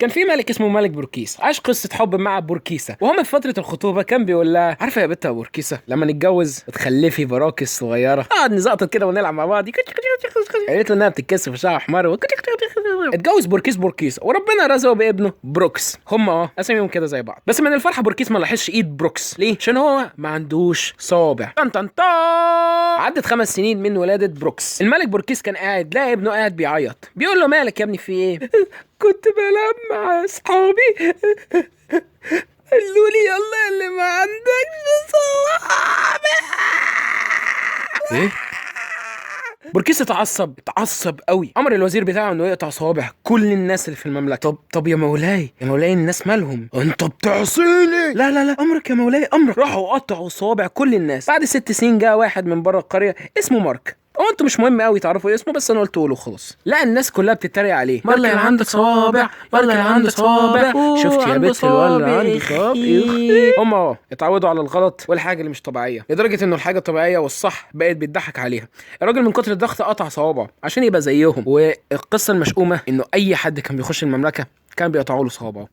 كان في ملك اسمه ملك بوركيس، عاش قصة حب مع بوركيسة، وهم في فترة الخطوبة كان بيقول لها: عارفة يا بنت يا بوركيسة، لما نتجوز تخلفي براكس صغيرة، نقعد نزقطط كده ونلعب مع بعض. قالت له انها بتتكسف وشعرها احمر. اتجوز بوركيس بوركيسة وربنا رزقه بابنه بروكس. هم اساميهم كده زي بعض، بس من الفرحة بوركيس ما لاحظش ايد بروكس. ليه؟ عشان هو ما عندوش صابع. طن طن طن. عدت 5 سنين من ولادة بروكس. الملك بوركيس كان قاعد، لقى ابنه قاعد بيعيط، بيقول له: مالك يا ابني، في ايه؟ كنت بلعب مع اصحابي، قالوا لي يلا اللي ما عندكش صوابع. ايه؟ بوركيس اتعصب، اتعصب قوي، امر الوزير بتاعه انه يقطع صوابع كل الناس اللي في المملكة. طب يا مولاي، يا مولاي الناس مالهم؟ انت بتعصيني؟ لا لا لا، امرك يا مولاي، امرك. راحوا قطعوا صوابع كل الناس. بعد 6 سنين جاء واحد من بره القرية اسمه مارك. هو انتوا مش مهم قوي تعرفوا اسمه، بس انا قلته له خلاص. لا الناس كلها بتتريق عليه: مارك اللي عندك صوابع، مارك اللي عندك صوابع، شفت يا بنت الولد عنده صوابع. هم اتعودوا على الغلط والحاجة اللي مش طبيعية، لدرجة انه الحاجة الطبيعية والصح بقت بيضحك عليها. الراجل من كتر الضغط قطع صوابعه عشان يبقى زيهم. والقصه المشؤومه انه اي حد كان بيخش المملكة كان بيقطعوا له صوابعه.